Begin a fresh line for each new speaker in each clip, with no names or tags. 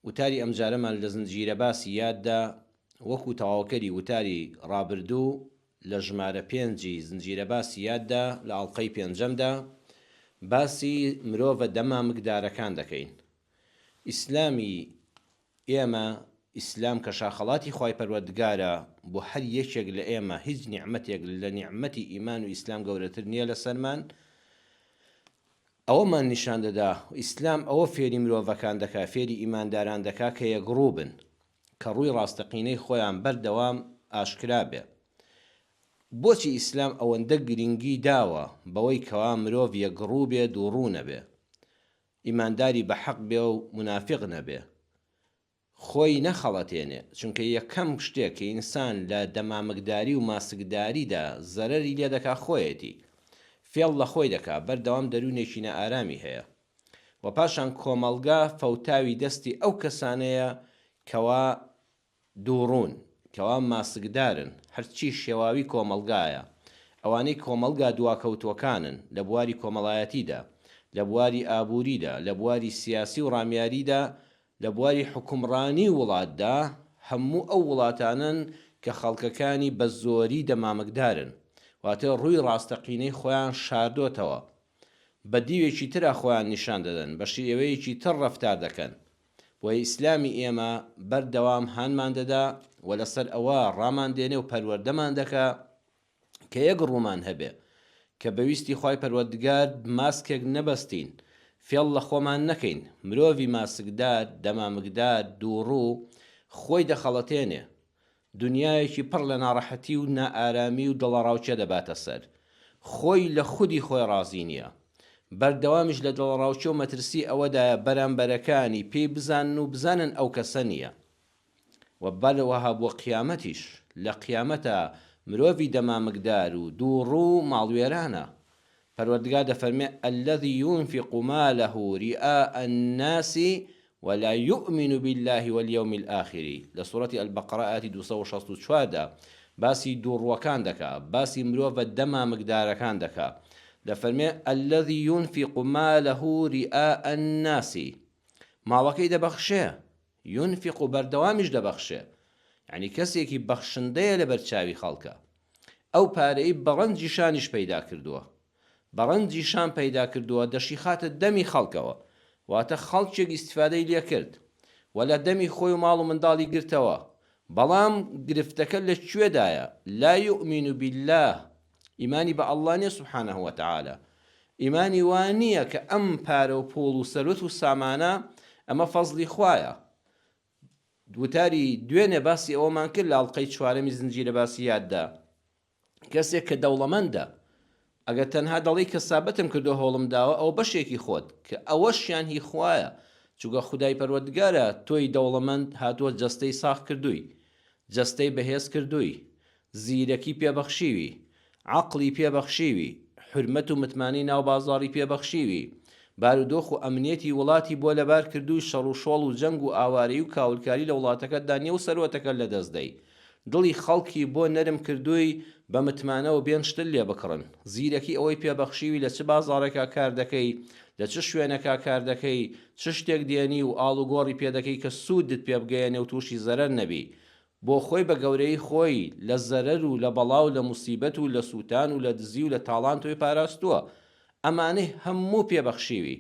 وتاری ئەمجارەمان لە زنجیرە باسی یاددا وەکو تەواوکەری وتاری ڕابردوو لە ژمارە پێنجی زنجیرە باسی یاددا لە ئەڵقەی پێنجەمدا باسی مرۆڤە دەمامکدارەکان دەکەین. ئیسلامی ئێمە، ئیسلام کە شاخەڵاتی خوای پەروەردگارە بۆ هەر یەکێک لە ئێمە هیچ نیعمەتێک لە نیعمەتی ئیمان و ئیسلام گەورەتر نیە لەسەرمان، ئەوەمان نیشان دەدا ئیسلام ئەوە فێری مرۆڤەکان دەکا، فێری ئیمانداران دەکا کە یەکڕوو بن، کە ڕووی ڕاستەقینەی خۆیان بەردەوام ئاشکرا بێ. بۆچی ئیسلام ئەوەندە گرینگی داوە بەوەی کەوا مرۆڤ یەکڕوو بێ دووڕوو نەبێ؟ ئیمانداری بە حەق بێ و مونافیق نەبێ؟ خۆی نەخەڵەتێنێ، چونکە یەکەم شتێک کە ئینسان لە دەمامکداری و ماسکداریدا زەرەری لێ دەکا خۆیەتی، فێڵ لە خۆی دەکا، بەردەوام دەروونێکی نائارامی هەیە و پاشان کۆمەڵگا فەوتاوی دەستی ئەو کەسانەیە کەوا دووڕوون، کەوا ماسکدارن، هەرچی شێواوی کۆمەڵگایە، ئەوانەی کۆمەڵگا دواکەوتووەکانن لە بواری کۆمەڵایەتیدا، لە بواری ئابووریدا، لە بواری سیاسی و ڕامیاریدا، لە بواری حوکمڕانی وڵاتدا هەموو ئەو وڵاتانەن کە خەڵکەکانی بە زۆری دەمامکدارن، واتە ڕووی ڕاستەقینەی خۆیان شاردۆتەوە، بە دیوێکی ترا خۆیان نیشان دەدەن، بە شێوەیەکی تر ڕەفتار دەکەن. بۆیە ئیسلامی ئێمە بەردەوام هانمان دەدا و لەسەر ئەوە ڕامان دێنێ و پەروەردەمان دەکا کە یەک ڕوومان هەبێ، کە بە ویستی خوای پەروەردگار ماسکێک نەبەستین، فێڵ لە خۆمان نەکەین، مرۆڤی ماسکدار، دەمامکدار، دووڕوو، خۆی دەخەڵەتێنێ، دونیایەکی پڕ لە ناڕەحەتی و نائارامی و دڵەڕاوکێ دەباتە سەر، خۆی لە خودی خۆی ڕازی نییە، بەردەوامیش لە دڵەڕاوکێ و مەترسی ئەوەدایە بەرامبەرەکانی پێی بزانن و بزانن ئەو کەسە نییە. وە بەروەها بۆ قیامەتیش، لە قیامەتا مرۆڤی دەمامکدار و دووڕوو ماڵوێرانە. پەروەردگار دەفەرمێ، الذی ینفق مالە رئاء الناس ولا یومن باللە والیوم الاخر، لە سورەتی البقرە ئایەتی 264 دا باسی دووڕووەکان دەکا، باسی مرۆڤە دەمامکدارەکان دەکا، دەفەرمێ، الذی ینفق مالە رئاء الناس، ماڵەکەی دەبەخشێ، ینفق بەردەوامیش دەبەخشێ یانی کەسێکی بەخشندەیە لەبەر چاوی خەڵکە ئەو پارەی بە ڕەنجی شانیش پەیدا کردووە بە ڕەنجی شان پەیدا کردووە دەشیخاتە دەمی خەڵکەوە واتە خەڵکێک ئیستفادەی لێ کرد و لە دەمی خۆی و ماڵ و منداڵی گرتەوە بەڵام گرفتەکە لە کوێدایە لا یؤمن بالله ئیمانی بە اللە نیە سبحانە وتعالی ئیمانی وا نیە کە ئەم پارە و پوڵ و سەروەت و سامانە ئەمە فەزڵی خوایە وتاری دوێنێ باسی ئەوەمان کرد لە ئەڵقەی چوارەمی زنجیرە باسی یاددا کەسێک کە دەوڵەمەندە ئەگەر تەنها دەڵێی کەسابەتم کردو هەوڵم داوە ئەوە بەشێکی خۆت کە ئەوەشیان هی خوایە چونکە خودای پەروەردگارە تۆی دەوڵەمەند هاتووە جەستەی ساغ کردووی جەستەی بەهێز کردووی زیرەکی پێ بەخشیوی، عەقڵی پێ بەخشیوی، حورمەت و متمانەی ناو بازاڕی پێ بەخشیوی، بارودۆخ و ئەمنیەتی وڵاتی بۆ لەبار کردووی شەڕ و شۆڵ و جەنگ و ئاوارەیی و کاولکاری لە وڵاتەکەتدا نیە و سەروەتەکەت لە دەست دەی. دڵی خەڵکی بۆ نەرم کردووی بە متمانەوە بێن شتت لێ بکڕن. زیرەکی ئەوەی پێ بەخشیوی لە چ بازاڕێکا کار دەکەی، لە چ شوێنەکا کار دەکەی، چ شتێک دێنی و ئاڵوگۆڕی پێ دەکەی کە سوودت پێ بگەیەنێ و تووشی زەرەر نەبی. بۆ خۆی بە گەورەیی خۆی لە زەرەر و لە بەڵا و لە موسیبەت و لە سووتان و لە دزی و لە تاڵان تۆی پاراستووە. ئەمانەی هەموو پێ بەخشیوی.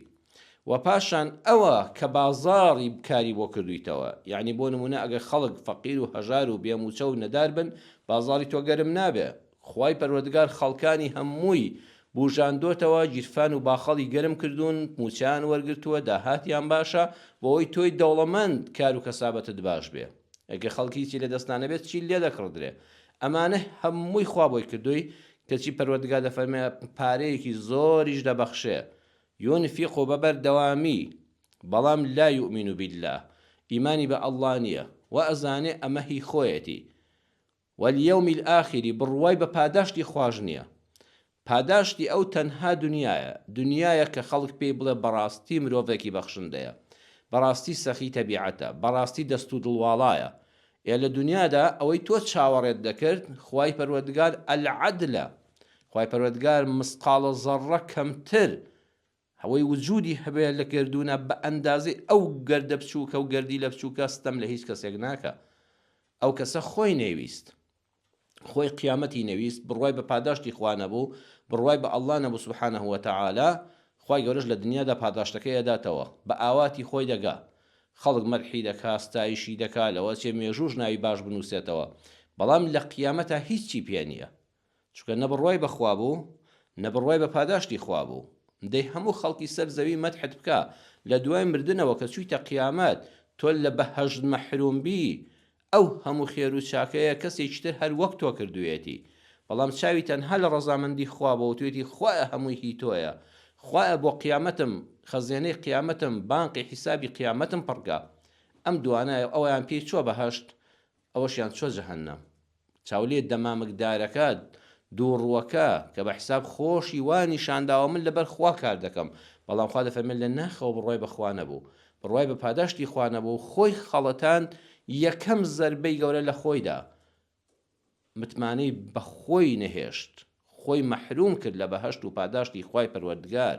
وە پاشان ئەوە کە بازاڕی کاری بۆ کردوویتەوە. یەعنی بۆ نموونە ئەگەر خەڵک فەقیر و هەژار و بێ مووچە و نەدار بن بازاڕی تۆ گەرم نابێ. خوای پەروەردگار خەڵکانی هەمووی بوژاندۆتەوە، گیرفان و باخەڵی گەرم کردوون، مووچەیان وەرگرتووە، داهاتیان باشە، بۆ ئەوەی تۆی دەوڵەمەند کار و کەسابەتت باش بێ. ئەگەر خەڵک هیچی لە دەستا نەبێت چی لێ دەکڕدرێ؟ ئەمانە هەمووی خوا بۆی کردووی، کەچی پەروەردگار دەفەرمێ پارەیەکی زۆریش دەبەخشێ، ينفق بە بەردەوامی، بەڵام لا يؤمن باللە، ئیمانی بە اللە نییە، وا ئەزانێ ئەمە هی خۆیەتی، والیوم الاخر بڕوای بە پاداشتی خواش نیە پاداشتی ئەو تەنها دونیایە دونیایە کە خەڵک پێی بڵێ بەڕاستی مرۆڤێکی بەخشندەیە بەڕاستی سەخی تەبیعەتە بەڕاستی دەست و دڵ واڵایە ئێ لە دونیادا ئەوەی تۆ چاوەڕێت دەکرد خوای پەروەردگار العدلە خوای پەروەردگار مسقاڵە زەڕە کەمتر. ئەوەی وجودی هەبێ لە گەردوونا بە ئەندازەی ئەو گەردە بچووکە و گەردیلە بچووکە ستەم لە هیچ کەسێک ناکا. ئەو کەسە خۆی نەیویست. خۆی قیامەتی نەویست، بڕوای بە پاداشتی خوا نەبوو، بڕوای بە اللە نەبوو سبحانە وتعالی، خوای گەورەش لە دنیادا پاداشتەکەی ئەداتەوە، بە ئاواتی خۆی دەگا، خەڵک مەدحی دەکا، ستایشی دەکا، لەوەچێ مێژووش ناوی باش بنووسێتەوە، بەڵام لە قیامەتا هیچی پێ نییە، چونکە نە بڕوای بە خوا بوو، نە بڕوای بە پاداشتی خوا بوو. دەی هەموو خەڵکی سەر زەوی مەدحت بکا، لە دوای مردنەوە کە چوویتە قیامەت، تۆ لە بەهەشت مەحروم بی، ئەو هەموو خێر و چاکەیە کەسێکی تر هەر وەک تۆ کردوویەتی، بەڵام چاوی تەنها لە ڕەزامەندی خوا بووە وتویەتی خوایە هەمووی هی تۆیە، خوایە بۆ قیامەتم، خەزێنەی قیامەتم، بانقی حیسابی قیامەتم پڕکە. ئەم دوانە ئەویان پێی چووە بەهەشت، ئەوەشیان چووە جەهەنەم. چاولێ دەمامکدارەکە، دووڕووەکە، کە بە حیساب خۆشی وا نیشانداوە من لەبەر خوا کار دەکەم، بەڵام خوا دەفەرمێت لە ناخەوە بڕوای بە خوا نەبوو، بڕوای بە پاداشتی خوا نەبوو، خۆی خەڵەتاند، یەکەم زەربەی گەورە لە خۆی دا، متمانەی بە خۆی نەهێشت، خۆی مەحروم کرد لە بەهەشت و پاداشتی خوای پەروەردگار.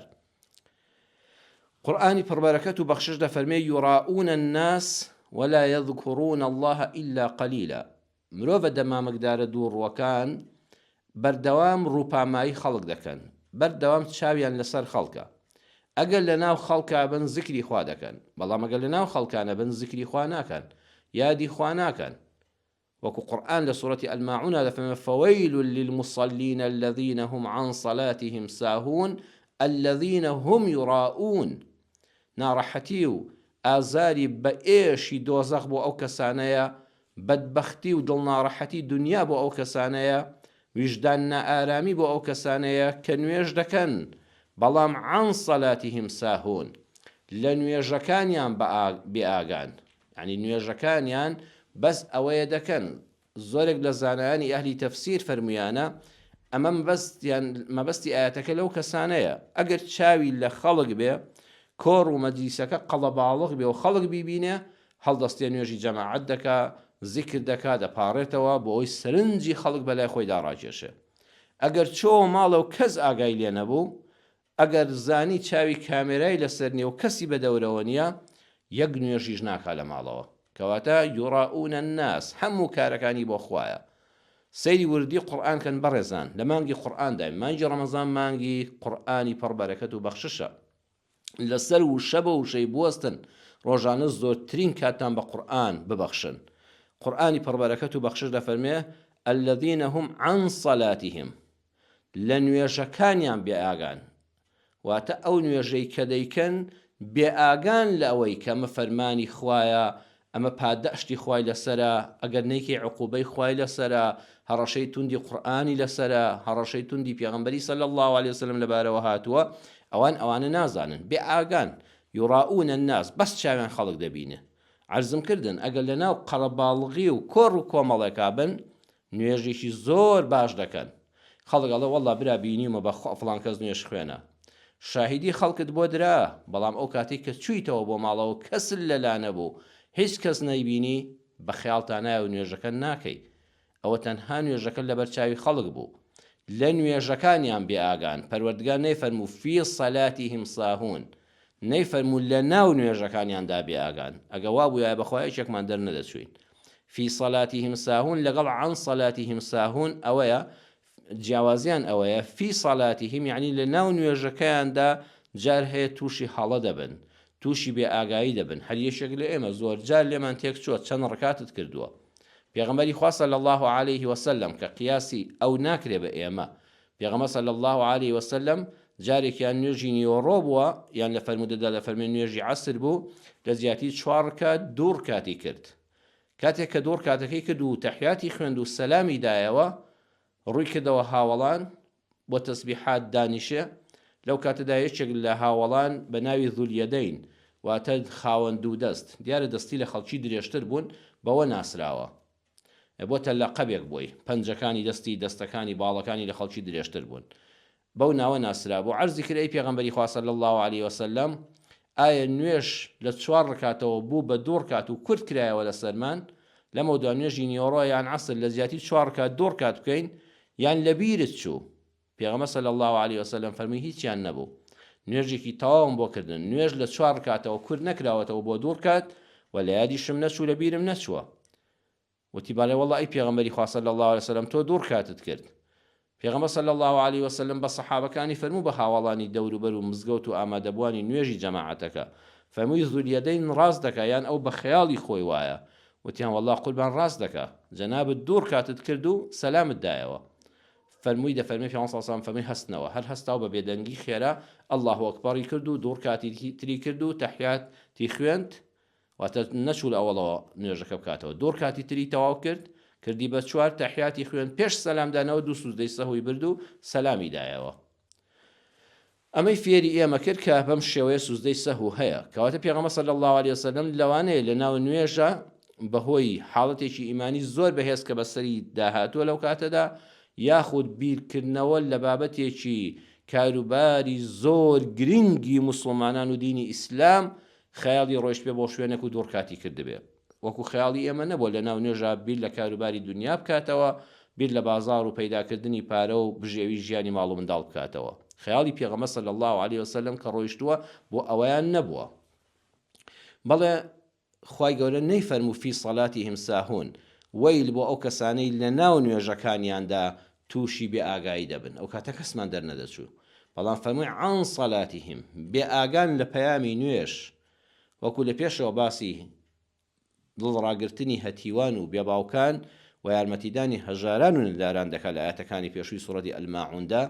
قورئانی پڕبەرەکەت و بەخشش دەفەرمێ یراءون الناس ولا یذکرون اللە الا قلیلا مرۆڤە دەمامکدارە دووڕووەکان بەردەوام ڕووپامایی خەڵک دەکەن، بەردەوام چاویان لەسەر خەڵکە. ئەگەر لەناو خەڵکا بن زیکری خوا دەکەن، بەڵام ئەگەر لەناو خەڵکا نەبن زیکری خوا ناکەن، یادی خوا ناکەن. وەکو قورئان لە سورەتی الماعونا دەفەرمێ فویل للمصلین الذین هم عن صلاتهم ساهون الذین هم یراءون ناڕەحەتی و ئازاری بە ئێشی دۆزەخ بۆ ئەو کەسانەیە بەدبەختی و دڵناڕەحەتی دونیا بۆ ئەو کەسانەیە، ویژدان نائارامی بۆ ئەو کەسانەیە کە نوێژ دەکەن، بەڵام عن صلاتهم ساهون لە نوێژەکانیان بێئاگان، یەعنی نوێژەکانیان بەس ئەوەیە دەکەن، زۆرێک لە زانایانی ئەهلی تەفسیر فەرموویانە ئەمە مەبەستیان مەبەستی ئایەتەکە لەو کەسانەیە ئەگەر چاوی لە خەڵک بێ کۆڕ و مەجلیسەکە قەڵەباڵغ بێ و خەڵک بیبینێ هەڵدەستێ نوێژی جەماعەت دەکا، زیکر دەکا، دەپاڕێتەوە بۆ ئەوەی سەرنجی خەڵک بەلای خۆیدا ڕاکێشێ. ئەگەر چۆوە ماڵەوە کەس ئاگای لێ نەبوو، ئەگەر زانی چاوی کامێرای لەسەر نیە و کەسی بە دەورەوە نیە، یەک نوێژیش ناکا لە ماڵەوە. کەواتە یراءون الناس هەموو کارەکانی بۆ خوایە. سەیری وردی قورئان کەن بەڕێزان، لە مانگی قورئانداین، مانگی ڕەمەزان مانگی قورئانی پڕ بەرەکەت و بەخششە. لەسەر وشە بە وشەی بوەستن، ڕۆژانە زۆرترین کاتتان بە قورئان ببەخشن. قورئانی پڕبەرەکەت و بەخشش دەفەرموێ، الذین هم عن صلاتهم، لە نوێژەکانیان بێئاگان، واتە ئەو نوێژەی کە دەیکەن بێئاگان لە ئەوەی کە ئەمە فەرمانی خوایە، ئەمە پاداشتی خوای لەسەرە، ئەگەر نەیکەی عقوبەی خوای لەسەرە، هەڕەشەی توندی قورئانی لەسەرە، هەڕەشەی توندی پێغەمبەری صلی اللە علیە وسلم لەبارەوە هاتووە، ئەوان ئەوانە نازانن، بێ ئاگان، یراءون الناس، بەس چاویان خەڵک دەبینێ. عەرزم کردن ئەگەر لەناو قەرەباڵغی و کۆڕ و کۆمەڵێکا بن، نوێژێکی زۆر باش دەکەن خەڵک ئەڵێ وەڵا برا بینیومە بەخوا فڵان کەس نوێژ خوێنە شاهیدی خەڵکت بۆ درا بەڵام ئەو کاتەی کە چوویتەوە بۆ ماڵەوە کەست لەلا نەبوو هیچ کەس نەیبینی بە خەیاڵتا نایە و نوێژەکە ناکەی ئەوە تەنها نوێژەکە لەبەر چاوی خەڵک بوو لە نوێژەکانیان بێ ئاگان پەروەردگار نەیفەرموو فی صلاتهم ساهون نەیفەرموو لە ناو نوێژەکانیاندا بێ ئاگان، ئەگە وابوویایە بەخوا یەکێکمان دەرنەدەچووین. فی صلاتهم ساهون لەگەڵ عن صلاتهم ساهون ئەوەیە جیاوازیان ئەوەیە فی صلاتهم یەعنی لە ناو نوێژەکەیاندا جار هەیە تووشی هەڵە دەبن تووشی بێ ئاگایی دەبن هەر یەکێک لە ئێمە زۆرجار لێمان تێکچووە چەند ڕکاتت کردووە پێغەمبەری خوا صلی اللە علیه وسلم کە قیاسی ئەو ناکرێ بە ئێمە پێغەمبەر صلی اللە علیە وسلم جارێکیان نوێژی نیوەڕۆ بووە یان لە فەرموودەدا دەفەرمێ نوێژی عەسر بوو لە جیاتی چوار ڕکات دوو ڕکاتی کرد کاتێک کە دوو ڕکاتەکەی کرد و تەحیاتی خوێند و سەلامی دایەوە ڕووی کردەوە هاوەڵان بۆ تەسبیحات دانیشێ لەو کاتەدا یەکێک لە هاوەڵان بە ناوی ذولیەدەین واتە خاوەن دوو دەست دیارە دەستی لە خەڵکی درێژتر بوون بەوە ناسراوە بۆتە لەقەبێک بۆی، پەنجەکانی دەستی، دەستەکانی، باڵەکانی لە خەڵکی درێژتر بوون. بەو ناوە ناسرابوو. عەرزی کرد، ئەی پێغەمبەری خوا صلی اللە علیە وسلم، ئایا نوێژ لە چوار ڕکاتەوە بوو بە دوو ڕکات و کورت کرایەوە لەسەرمان؟ لەمەودوا نوێژی نیوەڕۆ یان عەسر لە جیاتی چوار ڕکات دوو ڕکات بکەین؟ یان لەبیرت چوو؟ پێغەمبەر صلی اللە علیە وسلم فەرمووی هیچیان نەبوو. نوێژێکی تەواوم بۆ کردن، نوێژ لە چوار ڕکاتەوە کورت نەکراوەتەوە بۆ دوو ڕکات و لە یادیشم نەچوو لە بیرم نەچووە. وتی، بەڵێ وەڵڵا ئەی پێغەمبەری خوا صلی اللە علیە وسلم تۆ دوو ڕکاتت کرد. پێغەمبەر صلی اللە علیە وسلم بە سەحابەکانی فەرموو بە هاواڵانی دەوروبەر و مزگەوت و ئامادەبووانی نوێژی جەماعەتەکە فەرمووی ذولیەدەین ڕاست دەکا یان ئەو بە خەیاڵی خۆی وایە؟ وتیان وەڵڵا قوربان ڕاست دەکا جەنابت دوو ڕکاتت کرد و سەلامت دایەوە. فەرمووی دەفەرمێ پێغەمبەر صلی اللە علیە وسلم فەرمووی هەستنەوە هەر هەستا و بە بێدەنگی خێرا اللە اکبر ی کرد و دوو ڕکاتی تری کرد و تەحیاتی خوێند واتە نەچوو لە ئەوەڵەوە نوێژەکە بکاتەوە دوو ڕکاتی تری تەواو کرد کردی بە چوار تەحیاتی خوێند پێش سەلام دانەوە دوو سوجدەی سەهوی برد و سەلامی دایەوە ئەمەی فێری ئێمە کرد کە بەم شێوەیە سوجدەی سەهو هەیە کەواتە پێغەمبەر صلی اللە علیه وسلم لەوانەیە لە ناو نوێژە بەهۆی حاڵەتێکی ئیمانی زۆر بەهێز کە بەسەری داهاتووە لەو کاتەدا یاخود بیرکردنەوە لە بابەتێکی کاروباری زۆر گرنگی موسڵمانان و دینی ئیسلام خەیاڵی ڕۆیشتبێ بۆ شوێنێک و دووڕکاتی کردبێ. وەکو خەیاڵی ئێمە نەبووە لە ناو نوێژا بیر لە کاروباری دونیا بکاتەوە، بیر لە بازاڕ و پەیداکردنی پارە و بژێوی ژیانی ماڵ و منداڵ بکاتەوە. خەیاڵی پێغەمبەر صلی اللە علیە وسلم کە ڕۆیشتووە بۆ ئەوەیان نەبووە. بەڵێ خوای گەورە نەیفەرموو فی صلاتهم ساهون، وەیل بۆ ئەو کەسانەی لە ناو نوێژەکانیاندا تووشی بێ ئاگایی دەبن، ئەو کاتە کەسمان دەرنەدەچوو، بەڵام فەرمووی عن صلاتهم، بێ ئاگان لە پەیامی نوێژ، وەکو لە پێشەوە باسی دڵ ڕاگرتنی هەتیوان و بێباوکان و یارمەتیدانی هەژاران و نەداران دەکات لە ئایەتەکانی پێشووی سوڕەتی الماعوندا،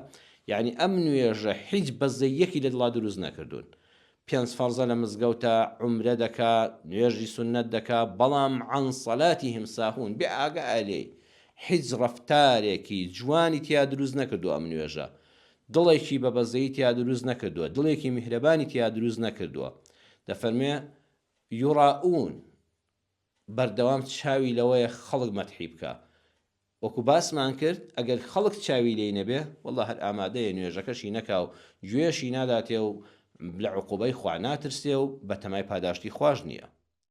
یەعنی ئەم نوێژە هیچ بەزەییەکی لە دڵا دروست نەکردوون، پێنج فەرزە لە مزگەوتە عومرە دەکا نوێژی سوننەت دەکا بەڵام عن صلاتهم ساهون بێ ئاگایە لێی هیچ ڕەفتارێکی جوانی تیا دروست نەکردووە ئەم نوێژە دڵێکی بە بەزەیی تیا دروست نەکردووە دڵێکی میهرەبانی تیا دروست نەکردووە دەفەرموێ یراؤون بەردەوام چاوی لەوەیە خەڵک مەدحی بکا وەکو باسمان کرد ئەگەر خەڵک چاوی لێی نەبێ وەڵا هەر ئامادەیە نوێژەکەشی نەکا و گوێشی ناداتێ و لە عقوبەی خوا ناترسێ و بەتەمای پاداشتی خواش نییە.